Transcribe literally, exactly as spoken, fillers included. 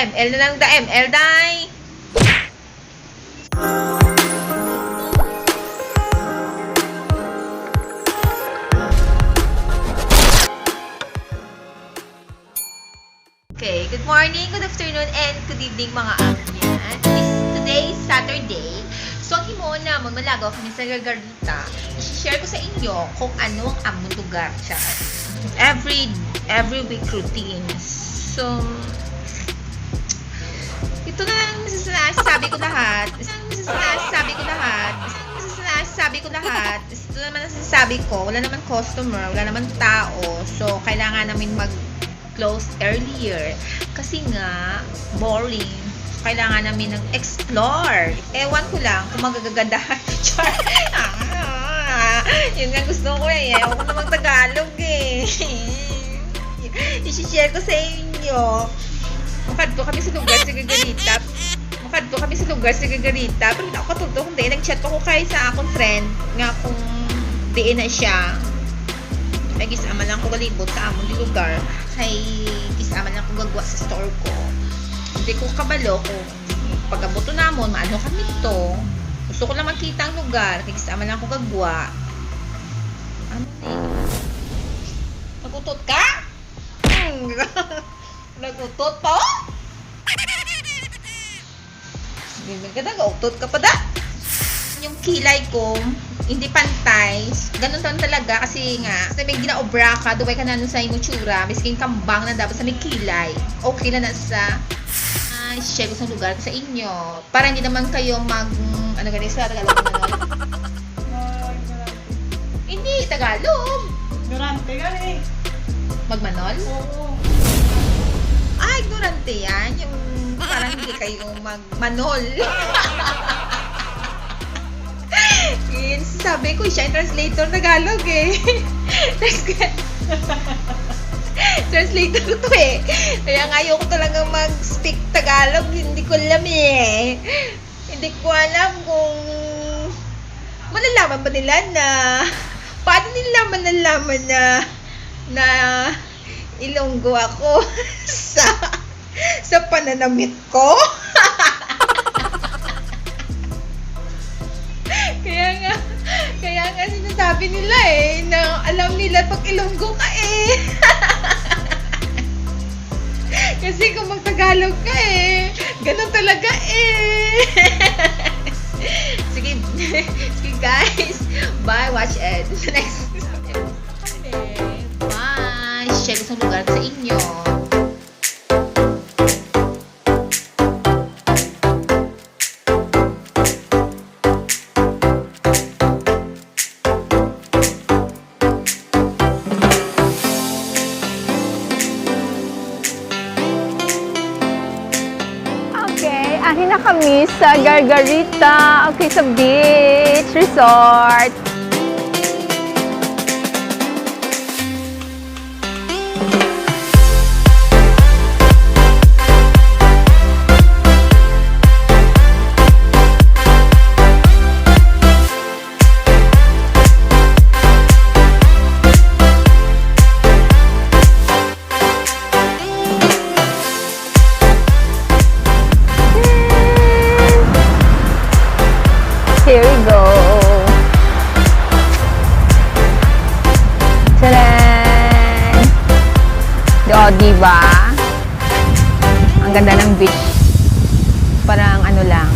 M L na lang da, M L, day. Okay, good morning, good afternoon, and good evening, mga amyan. This, today is Saturday. So, ang himuon namon, malagaw kami sa Gargarita. I-share ko sa inyo kung ano ang amon lugar. Char. Every, every week routine. So, ito na lang ang masasala-, sabi ko lahat. Ito na lang ang masasala-, sabi ko lahat. Ito na lang ang masasala-, sabi ko lahat. Ito naman ang sasabi ko. Wala naman customer, wala naman tao. So, kailangan namin mag-close earlier. Kasi nga, boring. Kailangan namin ng explore. Ewan ko lang kung magagagandahan. Char. Ah, yun nga gusto ko eh. Ayaw ko na mag-Tagalog eh. I-share ko sa inyo. Makadto kami sa lugar sa Gargarita. Makadto kami sa lugar sa Gargarita. Pero hindi ako katulto kung diin. Nag-chat pa ko kay sa akong friend nga kung diin na siya. Nag-isama lang ko galibot sa amon lugar. Kay isama lang ko gagwa sa store ko. Hindi ko kabalo kung pag-abot namon, maano kami to. Gusto ko lang makita ang lugar. Kay isama lang ko gagwa. Ano na yun? Nagutot ka? Hmm. Nagutot pa, oh? Hindi ka nag-utot ka pa, da? Yung kilay ko, hindi pantay. Ganun lang talaga kasi nga, sa may ginaobra ka, duway ka na nun sa imong tsura, miskin kambang na dapat sa may kilay. Okay lang na sa, ah, share ko sa lugar ko sa inyo. Para hindi naman kayo mag, ano gani sa Tagalog, ano? Hindi, Tagalog. Ignorante ka eh. Magmanol? Oo. Ah, ignorante yan. Yung parang hindi kayo magmanol. Yun, sabi ko, siya yung translator Tagalog eh. Translator ko to eh. Kaya nga ayoko talaga mag-speak Tagalog. Hindi ko alam eh. Hindi ko alam kung malalaman ba nila na, paano nila malalaman na, na Ilonggo ako sa, sa pananamit ko? Kaya nga, kaya nga sinasabi nila eh, na alam nila pag Ilonggo ka eh. Kasi kung magtagalog ka eh, ganun talaga eh. Sige, sige guys. Bye, watch it. Next. Bye. Share ko sa lugar sa inyo. Okay, ahin na kami sa Gargarita. Okay, sa beach resort. Here we go. Taran! O, diba? Ang ganda ng beach. Parang ano lang,